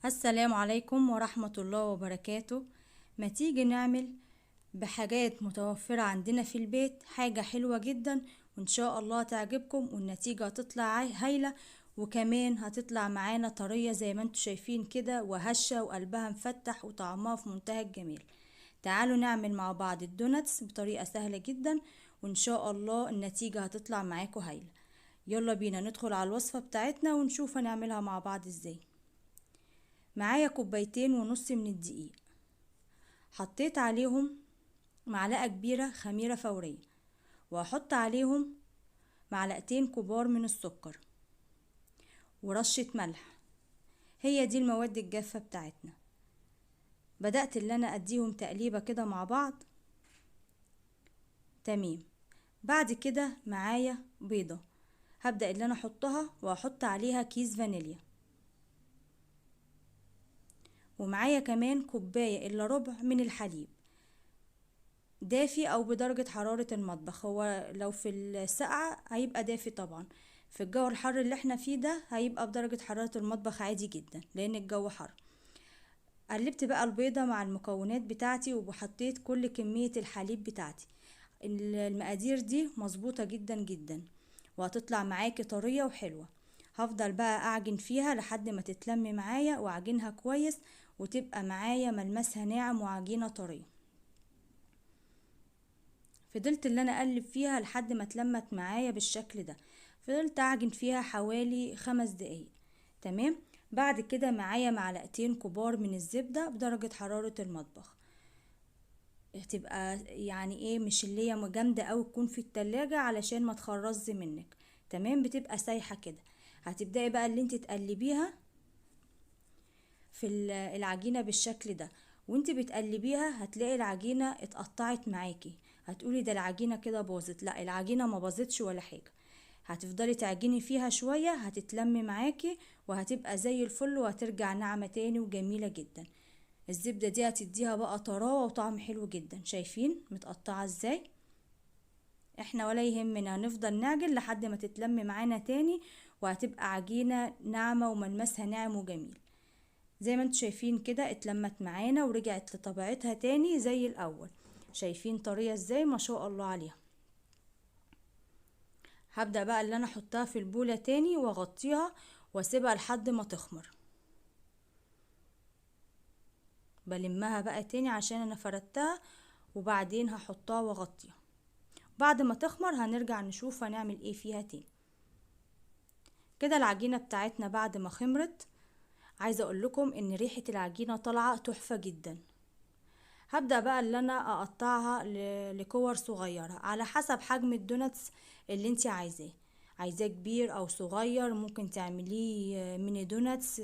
السلام عليكم ورحمة الله وبركاته. ما تيجي نعمل بحاجات متوفرة عندنا في البيت حاجة حلوة جدا وإن شاء الله تعجبكم والنتيجة هتطلع هايلة، وكمان هتطلع معانا طرية زي ما انتم شايفين كده وهشة وقلبها مفتح وطعمها في منتهى الجمال. تعالوا نعمل مع بعض ال donuts بطريقة سهلة جدا وإن شاء الله النتيجة هتطلع معاكم هايلة. يلا بينا ندخل على الوصفة بتاعتنا ونشوف هنعملها مع بعض ازاي. معايا 2.5 كوباية من الدقيق، حطيت عليهم معلقة كبيرة خميرة فورية، وهحط عليهم 2 معلقة كبار من السكر ورشة ملح. هي دي المواد الجافة بتاعتنا. بدأت اللي انا اديهم تقليبة كده مع بعض. تمام. بعد كده معايا بيضة، هبدأ اللي انا احطها واحط عليها كيس فانيليا، ومعايا كمان 2.75 كوباية من الحليب دافي او بدرجة حرارة المطبخ. هو لو في السقعة هيبقى دافي طبعا، في الجو الحر اللي احنا فيه ده هيبقى بدرجة حرارة المطبخ عادي جدا لان الجو حر. قلبت بقى البيضة مع المكونات بتاعتي وحطيت كل كمية الحليب بتاعتي. المقادير دي مظبوطة جدا جدا وهتطلع معاكي طرية وحلوة. هفضل بقى اعجن فيها لحد ما تتلم معايا واعجنها كويس وتبقى معايا ملمسها ناعم وعجينة طرية. فضلت اللي انا اقلب فيها لحد ما اتلمت معايا بالشكل ده، فضلت اعجن فيها حوالي 5 دقايق. تمام. بعد كده معايا 2 معلقة كبار من الزبدة بدرجة حرارة المطبخ، تبقى يعني ايه مش اللي هي جامدة اوي تكون في التلاجة علشان ما تخرز منك. تمام. بتبقى سايحة كده. هتبدأي بقى اللي انت تقلبيها في العجينة بالشكل ده، وانت بتقلبيها هتلاقي العجينة اتقطعت معاكي. هتقولي ده العجينة كده باظت، لا العجينة ما باظتش ولا حاجة. هتفضلي تعجني فيها شوية هتتلم معاكي وهتبقى زي الفل وهترجع ناعمة تاني وجميلة جدا. الزبدة دي هتديها بقى طراوة وطعم حلو جدا. شايفين متقطعة ازاي؟ احنا ولا يهمنا، هنفضل نعجن لحد ما تتلم معانا تاني وهتبقى عجينة ناعمة وملمسها ناعم وجميل. زي ما انتم شايفين كده اتلمت معانا ورجعت لطبيعتها تاني زي الاول. شايفين طرية ازاي؟ ما شاء الله عليها. هبدأ بقى اللي انا احطها في البولة تاني واغطيها واسيبها لحد ما تخمر. بلمها بقى تاني عشان انا فردتها، وبعدين هحطها واغطيها. بعد ما تخمر هنرجع نشوف هنعمل ايه فيها تاني. كده العجينة بتاعتنا بعد ما خمرت، عايزة اقول لكم ان ريحة العجينة طالعة تحفة جدا. هبدأ بقى اللي انا اقطعها لكور صغيرة على حسب حجم ال donuts اللي انت عايزاه. عايزاه كبير او صغير، ممكن تعمليه mini donuts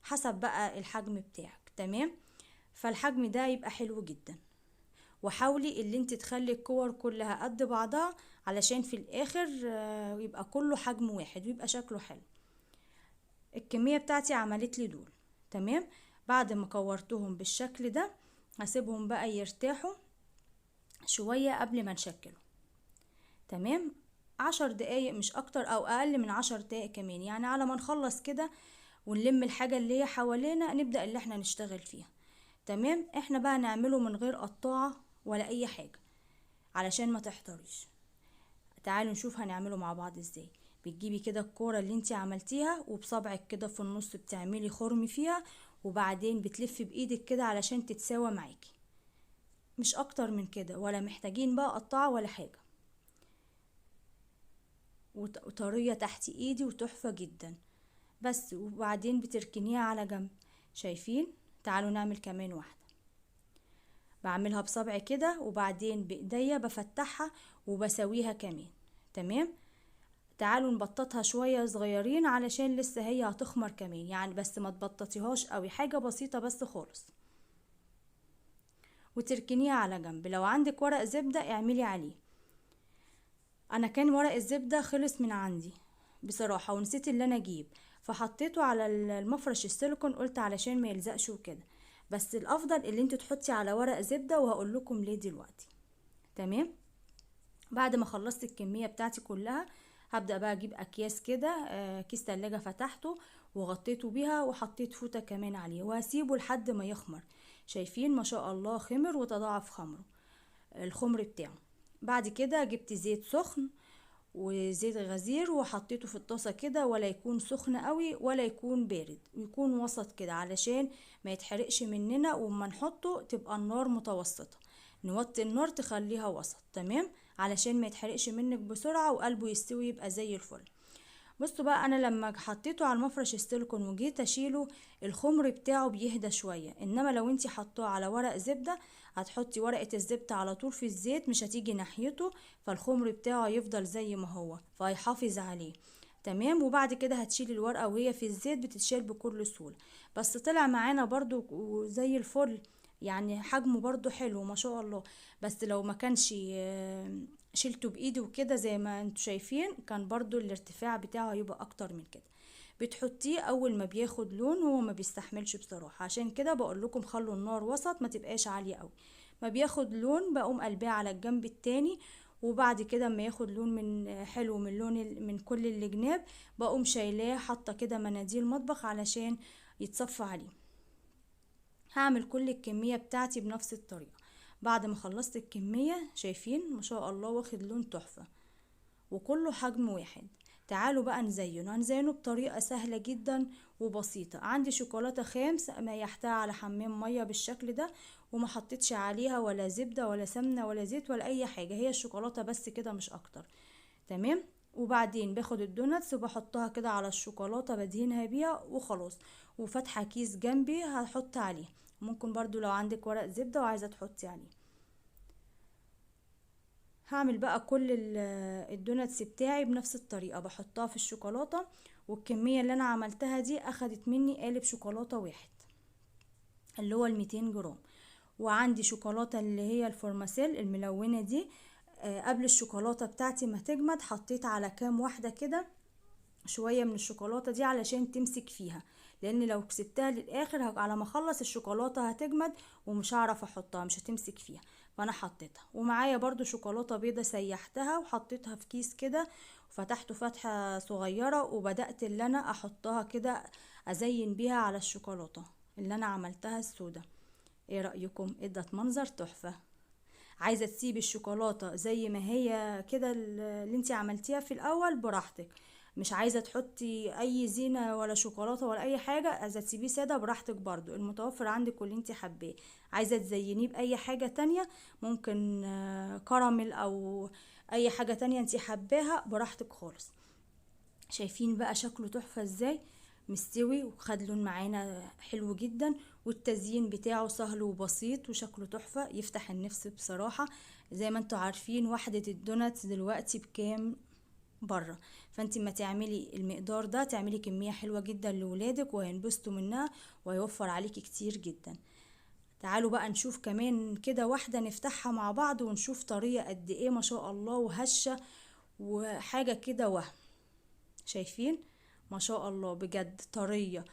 حسب بقى الحجم بتاعك. تمام. فالحجم ده يبقى حلو جدا، وحاولي اللي انت تخلي الكور كلها قد بعضها علشان في الاخر يبقى كله حجم واحد ويبقى شكله حلو. الكمية بتاعتي عملت لي دول. تمام. بعد ما كورتهم بالشكل ده هسيبهم بقى يرتاحوا شوية قبل ما نشكله. تمام. 10 دقايق مش اكتر او اقل من 10 دقايق كمان، يعني على ما نخلص كده ونلم الحاجة اللي هي حوالينا نبدأ اللي احنا نشتغل فيها. تمام. احنا بقى نعمله من غير قطاعة ولا اي حاجة علشان ما تحتريش. تعالوا نشوف هنعمله مع بعض ازاي. بتجيبي كده الكورة اللي انتي عملتيها وبصبعك كده في النص بتعملي خرم فيها، وبعدين بتلفي بايدك كده علشان تتساوى معاكي، مش اكتر من كده، ولا محتاجين بقى قطعة ولا حاجة. وطرية تحت ايدي وتحفة جدا بس. وبعدين بتركنيها على جنب. شايفين؟ تعالوا نعمل كمان واحدة. بعملها بصبعي كده وبعدين بايديا بفتحها وبسويها كمان. تمام. تعالوا نبططها شوية صغيرين علشان لسه هي هتخمر كمان يعني، بس ما تبططيهاش قوي، حاجة بسيطة بس خالص. وتركنيها على جنب. لو عندك ورق زبدة اعملي عليه. انا كان ورق الزبدة خلص من عندي بصراحة ونسيت اللي انا اجيب، فحطيته على المفرش السيليكون، قلت علشان ما يلزقش وكده، بس الافضل اللي انت تحطي على ورق زبدة، وهقول لكم ليه دلوقتي. تمام. بعد ما خلصت الكمية بتاعتي كلها هبدأ بقى اجيب اكياس كده، كيس تلاجة فتحته وغطيته بيها وحطيت فوطة كمان عليه، وهسيبه لحد ما يخمر. شايفين ما شاء الله خمر وتضاعف خمره الخمر بتاعه. بعد كده جبت زيت سخن وزيت غزير وحطيته في الطاسة كده، ولا يكون سخن قوي ولا يكون بارد، ويكون وسط كده علشان ما يتحرقش مننا، وما نحطه تبقى النار متوسطة، نوطي النار تخليها وسط، تمام، علشان ما يتحرقش منك بسرعة وقلبه يستوي يبقى زي الفل. بصوا بقى انا لما حطيته على المفرش السيليكون وجيت اشيله الخمر بتاعه بيهدى شوية، انما لو انتي حطاه على ورق زبدة هتحطي ورقة الزبدة على طول في الزيت مش هتيجي ناحيته، فالخمر بتاعه يفضل زي ما هو فهيحافظ عليه، تمام. وبعد كده هتشيلي الورقة وهي في الزيت، بتتشال بكل سهولة. بس طلع معانا برضو زي الفل، يعني حجمه برضو حلو ما شاء الله. بس لو ما كانش شلته بايدي وكده زي ما انتوا شايفين كان برضو الارتفاع بتاعه هيبقى اكتر من كده. بتحطيه اول ما بياخد لون، هو ما بيستحملش بصراحة، عشان كده بقول لكم خلوا النار وسط ما تبقاش عالية قوي. ما بياخد لون بقوم قلباه على الجنب التاني، وبعد كده اما ياخد لون من حلو من لون من كل الجناب بقوم شايلاه حاطه كده مناديل مطبخ علشان يتصفى عليه. هعمل كل الكمية بتاعتي بنفس الطريقة. بعد ما خلصت الكمية شايفين ما شاء الله واخد لون تحفة وكله حجم واحد. تعالوا بقى نزينه، هنزينه بطريقة سهلة جدا وبسيطة. عندي شوكولاتة خام ميحتها على حمام مية بالشكل ده، وما حطيتش عليها ولا زبدة ولا سمنة ولا زيت ولا اي حاجة، هي الشوكولاتة بس كده مش اكتر، تمام. وبعدين باخد ال donuts وبحطها كده على الشوكولاتة بدهنها بيها وخلاص. وفاتحة كيس جنبي هحط عليه، ممكن برضو لو عندك ورق زبدة وعايزة تحطي عليه. هعمل بقى كل ال donuts بتاعي بنفس الطريقة، بحطها في الشوكولاتة. والكمية اللي انا عملتها دي اخدت مني قالب شوكولاتة واحد اللي هو 200 جرام. وعندي شوكولاتة اللي هي الفورماسيل الملونة دي، قبل الشوكولاتة بتاعتي ما تجمد حطيت على كام واحدة كده شوية من الشوكولاتة دي علشان تمسك فيها، لان لو سبتها للاخر على ما اخلص الشوكولاتة هتجمد ومش هعرف احطها، مش هتمسك فيها، فانا حطيتها. ومعايا برضو شوكولاتة بيضة سيحتها وحطيتها في كيس كده وفتحته فتحه صغيرة، وبدات اللي انا احطها كده ازين بيها على الشوكولاتة اللي انا عملتها السودة. ايه رايكم؟ ادت منظر تحفة. عايزه تسيبي الشوكولاتة زي ما هي كده اللي انتي عملتيها في الاول براحتك، مش عايزه تحطي اي زينة ولا شوكولاتة ولا اي حاجة، عايزه تسيبيه ساده براحتك برضو، المتوفر عندك واللي انت حباه. عايزه تزينيه باي حاجة تانية، ممكن كراميل او اي حاجة تانية انت حباها براحتك خالص. شايفين بقى شكله تحفة ازاي، مستوي وخد لون معانا حلو جدا، والتزيين بتاعه سهل وبسيط وشكله تحفة يفتح النفس بصراحة. زي ما انتوا عارفين وحده ال donuts دلوقتي بكام بره، فانت ما تعملي المقدار ده تعملي كمية حلوة جدا لولادك وهينبسطوا منها وهيوفر عليكي كتير جدا. تعالوا بقى نشوف كمان كده واحدة نفتحها مع بعض ونشوف طريقه قد ايه ما شاء الله وهشه وحاجه كده وهم. شايفين ما شاء الله بجد طرية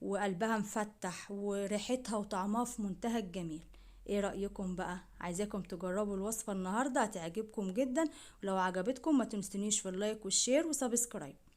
وقلبها مفتح وريحتها وطعمها في منتهى الجمال. ايه رأيكم بقى؟ عايزاكم تجربوا الوصفة النهاردة، هتعجبكم جدا. ولو عجبتكم ما تنسونيش في ال like وال share و subscribe.